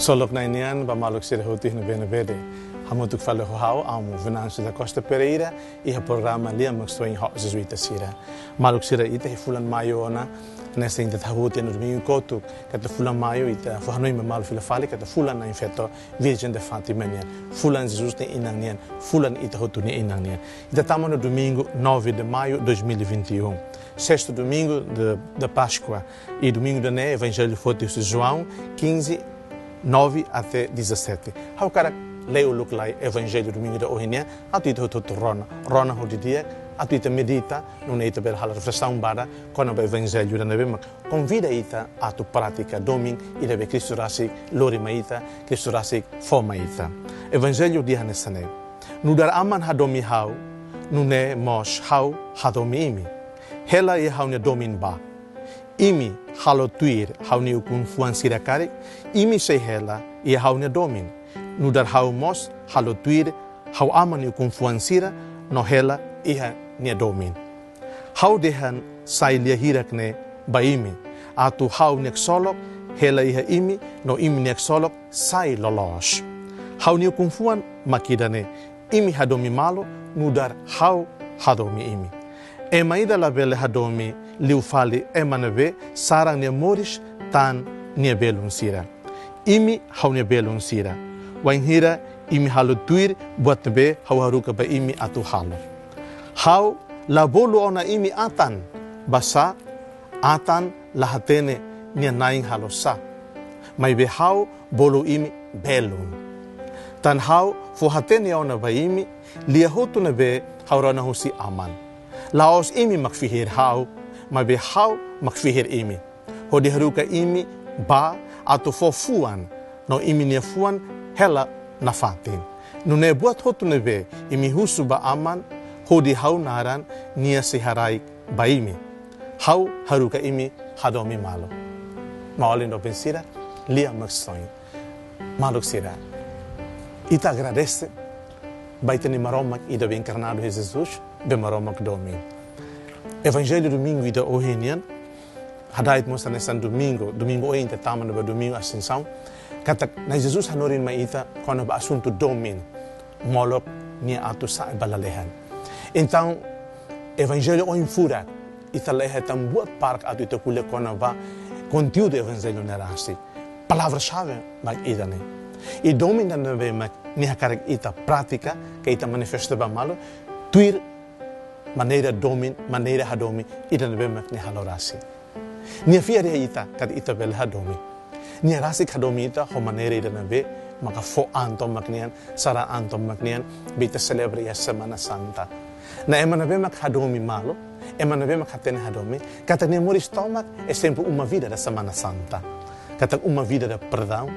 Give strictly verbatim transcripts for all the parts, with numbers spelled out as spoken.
Ksolok Na'i nian ba maluk sira hotu iha ne'ebé-ne'ebé de'it. Hamutuk fali ho ha'u, Amu Venâncio da Costa Pereira, iha programa Lia Maksoin ho Jezuita sira. Maluk sira, ita iha fulan Maiu ona, hanesan ita hahú tiha ona domingu kotuk, katak fulan Maiu ita fó hanoin ba malu fila fali, katak fulan Na'in Feto, Virgem de Fátima nian. Fulan Jesus nia inan nian, fulan ita hotu nia inan nian. Ita tama ona domingu nove de maio dois mil e vinte e um. Sexto domingo de, da Páscoa. I domingu ida-ne'e Evanjellu foti husi João quinze, nove até dezassete. Ha'u hakarak lee uluk lai Evanjellu domingu ida ohin nian, atu ita hotu-hotu rona. Rona ho di'ak, atu ita medita, nune'e ita bele halo reflesaun badak kona-ba Evanjellu ida-ne'ebé mak konvida ita atu pratika domin ida-ne'ebé Kristu rasik lori mai ita, Kristu rasik fó mai ita. Evanjellu dehan hanesan ne'e: Nu'udar Aman hadomi ha'u, nune'e mós ha'u hadomi imi. Hela iha ha'u-nia domin bá. Imi halo tuir ha'u-nia ukun-fuan sira karik, imi sei hela iha ha'u-nia domin. Nu'udar ha'u mós halo tuir ha'u Aman nia ukun-fuan sira, no hela iha nia domin. Ha'u dehan sai lia hirak ne'e ba imi, atu ha'u-nia ksolok hela iha imi, no imi-nia ksolok sai loloos. Ha'u-nia ukun-fuan mak ida-ne'e: imi hadomi malu, nu'udar ha'u hadomi imi. Ema ida labele hadomi liu fali ema ne'ebé saran nia moris tan nia belun sira. Imi ha'u-nia belun sira, wainhira imi halo tuir buat ne'ebé ha'u haruka ba imi atu halo. Ha'u la bolu ona imi atan, basá atan la hatene nia na'in halo sá. Maibé ha'u bolu imi belun. Tan ha'u fó hatene ona ba imi, lia hotu ne'ebé ha'u rona husi Aman. La'ós imi mak fihir ha'u, maibé ha'u mak fihir imi, hodi haruka imi bá atu fó fuan, no imi-nia fuan hela nafatin. Nune'e buat hotu ne'ebé imi husu ba Aman hodi ha'u naran, nia sei haraik ba imi. Ha'u haruka imi hadomi malu. Maun-alin doben sira, Lia Maksoin. Maluk sira, ita agradese ba ita-nia Maromak ida be enkarnadu iha Jesus, be Maromak domin. Evanjellu domingu ida ohin nian, hada'et mós hanesan domingu, domingu ohin ita tama ona ba domingu Asunsaun, katak Na'i Jesus hanorin mai ita kona-ba asuntu domin, molok nia atu sa'e ba lalehan. Entaun, Evanjellu ohin furak, ita la iha tan buat barak atu ita ko'alia kona-ba konteúdu Evanjellu ne'e rasik. Palavra-xave mak ida-ne'e. I domin ida-ne'ebé mak nia hakarak ita pratika, ka ita manifesta ba malu, tuir maneira domin, maneira hadomi ida-ne'ebé mak nia halo rasik. Nia fiar iha ita, katak ita bele hadomi. Nia rasik hadomi ita ho maneira ida-ne'ebé maka fó an tomak nian, saran an tomak nian, be ita selebra iha Semana Santa. No ema ne'ebé mak hadomi malu, ema ne'ebé mak hatene hadomi, katak nia moris tomak é sempre uma vida da Semana Santa. Katak uma vida de perdão,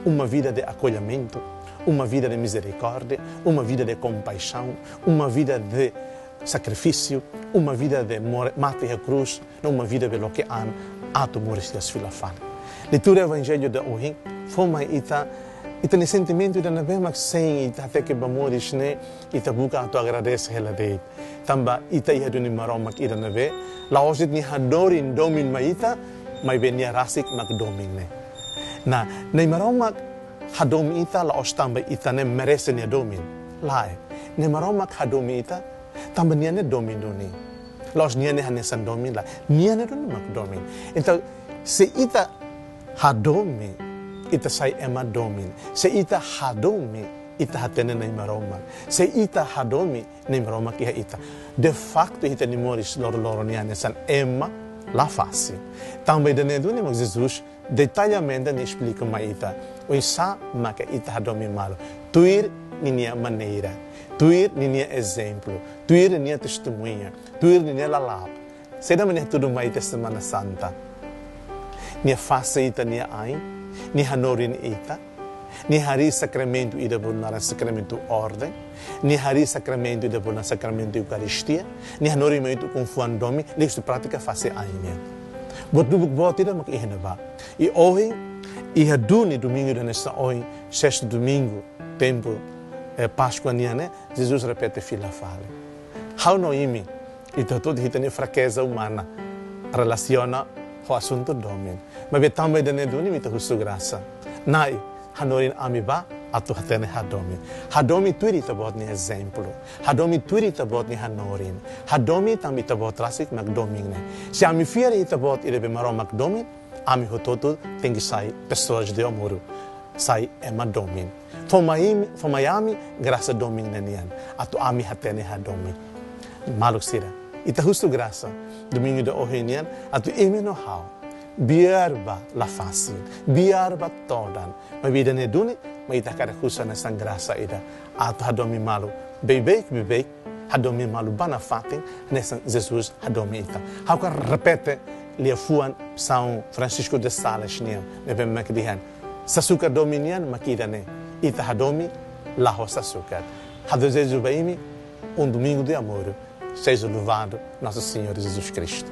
uma vida de acolhimento, uma vida de misericórdia, uma vida de compaixão, uma vida de sakrifísiu, uma vida de more-, mate iha krús, no uma vida be loke an atu moris iha fila fali. Leitura Evanjellu ida ohin fó mai ita, ita-nia sentimentu ida-ne'ebé mak sein ita hateke ba moris ne'e, ita buka atu agradese hela de'it. Tanba ita iha duni Maromak ida-ne'ebé, la'ós de'it nia hanorin domin mai ita, maibé nia rasik mak domin ne'e. Nah, Na'i Maromak hadomi ita la'ós tanba ita ne'e merese nia domin. Lae, Na'i Maromak hadomi ita tanba nia ne'e domin duni. La'ós nia ne'e hanesan domin, lae, nia ne'e duni mak domin. Entaun, se ita hadomi, ita sai ema domin. Se ita hadomi, ita hatene Na'i Maromak. Se ita hadomi, Na'i Maromak iha ita. De facto, ita-nia moris loroloron nian hanesan ema la fasil. Tanba ida-ne'e duni mak Jesus detalladamente nia esplika mai ita oinsá maka ita hadomi malu. Tuir ninia maneira, tuir ninia ezemplu, tuir ninia testemuña, tuir ninia lala'ok. Saida mak nia hatudu mai ita Semana Santa? Nia fase ita-nia ain, nia hanorin ita, nia harii sakramentu ida bolu naran sakramentu orden, nia harii sakramentu ida bolu naran sakramentu Eukaristia, nia hanorin mai ita ukun-fuan domin, liuhusi prátika fase ain nian. Buat lubuk boot ida mak iha ne'ebá. I ohin, iha duni domingu ida hanesan ohin, sexto domingo, tempu, eh, Páskua nian ne'e, Jesus repete fila fali. Ha'u no imi, ita hotu-hotu iha ita-nia frakeza umana relasiona ho asuntu domin. Maibé tanba ida-ne'e duni mak ita husu grasa. Na'i, hanorin ami ba atu hatene hadomi. Hadomi tuir ita-boot nia ezemplu. Hadomi tuir ita-boot nia hanorin. Hadomi tanba ita-boot rasik mak domin ne'e. Se ami fiar iha ita-boot ida be Maromak domin, ami hotu-hotu tenke sai pessoas de amor. Sai ema domin. Fó mai ami, fó mai ami grasa domin ne'e nian. Atu ami hatene hadomi. Maluk sira, ita husu grasa domingu ida ohin nian atu imi no ha'u. Biar ba la fasil, biar ba todan, maibé ida-ne'e duni, mai ita hakarak husu hanesan grasa ida. Atu hadomi malu beibeik, beibeik, hadomi malu ba nafatin, hanesan Jesus hadomi ita. Ha'u hakarak repete liafuan São Francisco de Sales nian, ne'ebé mak dehan: sasukat domin nian mak ida-ne'e, ita hadomi la ho sasukat. Ha'u dezeja ba imi um domingo de amor. Seja louvado nosso Senhor Jesus Cristo.